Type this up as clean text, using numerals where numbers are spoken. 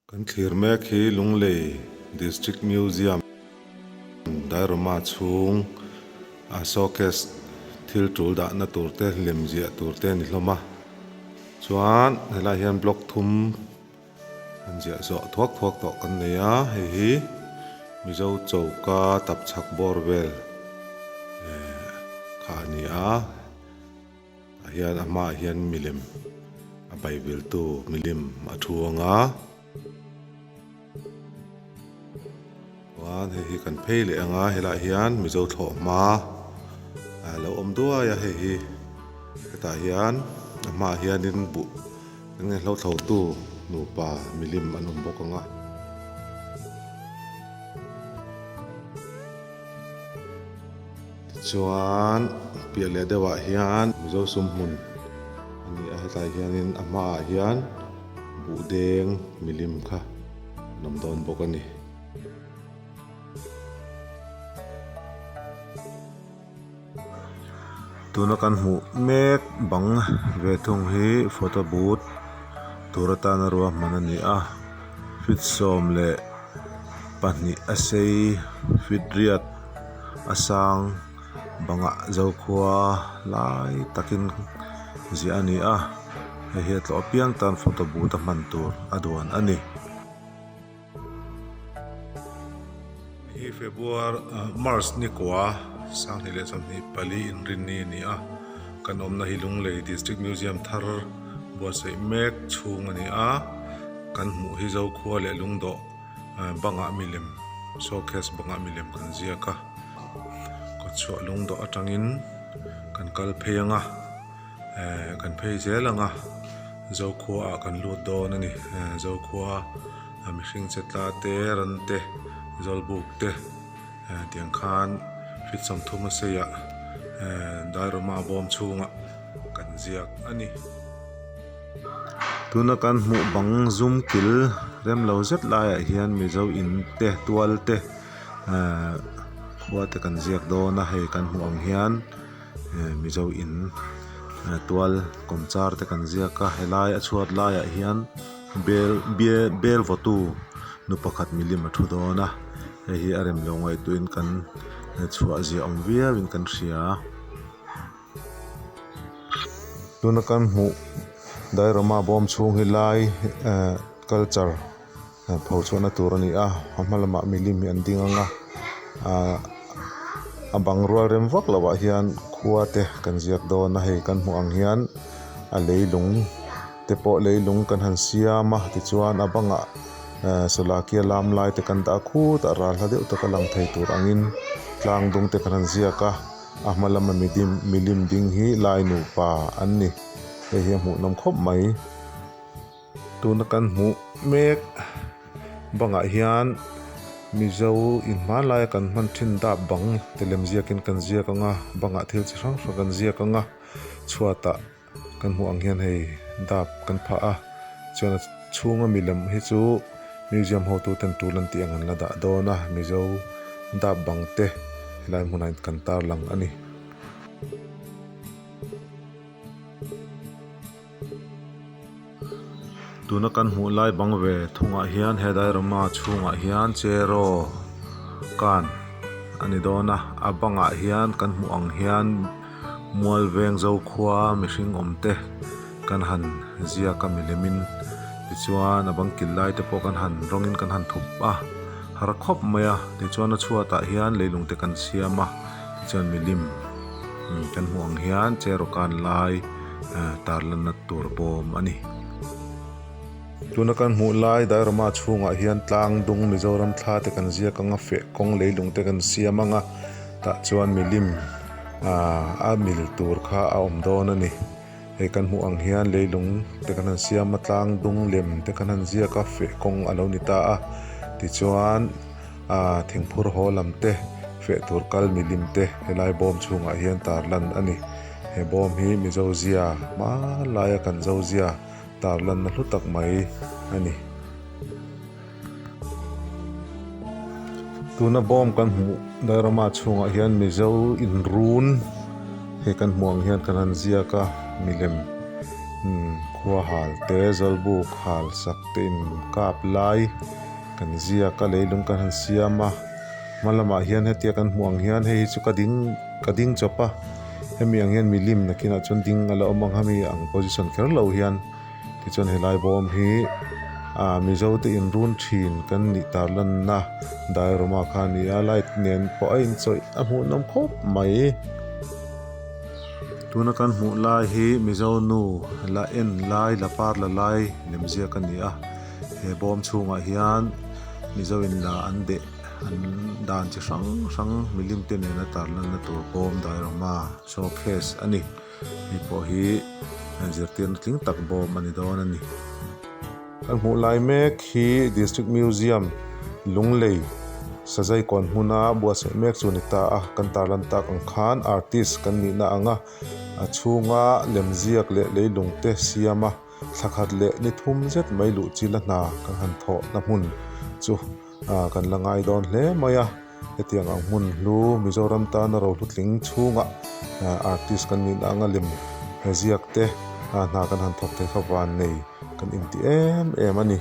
Kan thlir mek hi Lunglei District Museum Dairoma chhung a showcase thil tul dahna tur te lem ziah tur te a ni hlawm a. Chuan helaiah hian block thum an ziah zawh thuak thuak tawh kan nei a, hei hi Mizo choka tapchhak bawr vel eh kha a ni a. Tah hian a hmaah hian milem a baibiltu milim a thu ang a. Chuan hei hi kan phei leh ang a, helaiah hian Mizo thlawh hma a lo awm duai a hei hi. Hetah hian a hmaah hianin buh eng nge hlo-thlotu nupa milim an awm bawk ang a. Tichuan piah leh deuhah hian Mizo sum hmun a ni a, hetlai hianin a hmaah hian buh deng milim kha an awm dawn bawk a ni. Tuna kan hmuh mek bang ve thung hi photo booth tur atana ruahman a ni a, feet 12 a sei feet riat. A sang bangah zokhua lai takin ziah a ni a, hei hi a tlawh apiang tan photo booth a hman tur a duan a ni. Hi Februar March ni kua 2024 inrinni a ni a, kan awmna hi Lunglei District Museum thar buatsaih mek chhung a ni a, kan hmuh hi Zokhua leh Lungdawh Bangah milem showcase bangah milem kan ziak a kawtchhuah lungdawh atangin kan kal phei ang a eh kan phei zel ang a zokhua ah kan lut dawn a ni eh zokhua mihring che tla te ran te zawlbuk te eh tiang khan feet 30 a sei ah eh dairawma bawm chhungah kan ziak a ni. Tuna kan hmuh bang zum kil rem lo zet laiah hian mizo in te tual te ehh khua te kan ziak dawn a hei kan hmuh ang hian ehh mizo in tual kawmchar te kan ziak a helai a chhuat laiah hian bel bel bel vawtu nu pakhat milim a thu dawn a hei hi a rem lo ngaihtuahin kan chhuah ziah awm viauin kan hria. Tuna kan hmuh Dairama bawm chhung hi lai ehh culture pho chhuahna tur a ni a a hma lamah milim hi an ding ang a ahh a bang rual rem vak loh ah hian khua te kan ziak dawn a hei kan hmuh ang hian a leilung te pawh leilung kan han siam a tichuan a bangah ehh sawlaki a lam lai te kan dah a khutah ral hla deuh taka lang thei tur angin tlang dung te kan han ziak a. A hma lama midim milim ding hi lai nupa an ni. Hei hi a hmuhnawm khawp mai. Tuna kan hmuh mek bangah hian Mizo in hmanlaia kan hman thin dap bang te lem ziakin kan ziak ang a, bangah thil chi hrang hrang kan ziak ang a, chhuatah kan hmuh ang hian hei dap kan phah a, chuan a chhunga milem hi chu museum hotu ten tul an tih ang an la dah dawn a, Mizo dap bang te helai hmunah hian kan tarlang a ni. Tuna kan hmuh lai bang ve thungah hian he diorama chhungah hian cheraw kan a ni dawn a, a bangah hian kan hmuh ang hian mual veng zo khua mihring awm te kan han ziak a milemin tichuan a bang kil lai te pawh kan han rawngin kan han thup a har khawp mai a tichuan a chhuatah hian leilung te kan siam a tichuan milim kan hmuh ang hian cheraw kan lai tarlanna tur bawm a ni. Tuna kan hmuh lai diorama chhungah hian tlang dung Mizoram thla te kan ziak ang a feh kawng leilung te kan siam ang a tah chuan milim ah a mil tur kha a awm dawn a ni. Hei kan hmuh ang hian leilung te kan han siam a tlang dung lem te kan han ziak a feh kawng a lo ni ta a tichuan ah thingphur haw lam te feh tur kal milim te helai bawm chhungah hian tarlan a ni. He bawm hi Mizo zia hmanlaia kan zo zia tarlanna hlu tak mai a ni. Tuna bawm kan hmuh diorama chhungah hian Mizo inrun hei kan hmuh ang hian kan han ziak a milem Khua hal te zawlbuk hal sak te in kap lai kan ziak a leilung kan han siam a hma lamah hian hetia kan hmuh ang hian hei hi chu ka ding ka ding chawp a hemi ang hian milim nakinah chuan ding a la awm ang hemi ang position kher lo hian tichuan helai bawm hi ah mizo te inrun thin kan nih tar lanna diorama kha a ni a light nen pawh a inchawih a hmuhnawm khawp mai. Tuna kan hmuh lai hi Mizo nu la en lai la par la lai lemziak a ni a he bawm chhungah hian Mizo in la an deh an dan chi hrang hrang milim te nena tarlanna tur bawm diorama showcase a ni hei pawh hi zirtirna tling tak bawm a ni dawn a ni. Kan hmuh lai mek hi District Museum Lunglei Sazai kawn hmuna buatsaih mek chu a ni ta a, kan tarlan tak ang khan artist kan nihna anga a chhunga lemziak leh leilung te siam a, thla khat leh ni thum zet mai luh chila hna kan han thawhna hmun chu kan la ngai dawn hle mai a, hetiang ang hmun hlu Mizoram tana ro hlutling chhunga artist kan nihna anga lem ziak te hna kan han thawk thei kha van nei kan inti em em a ni.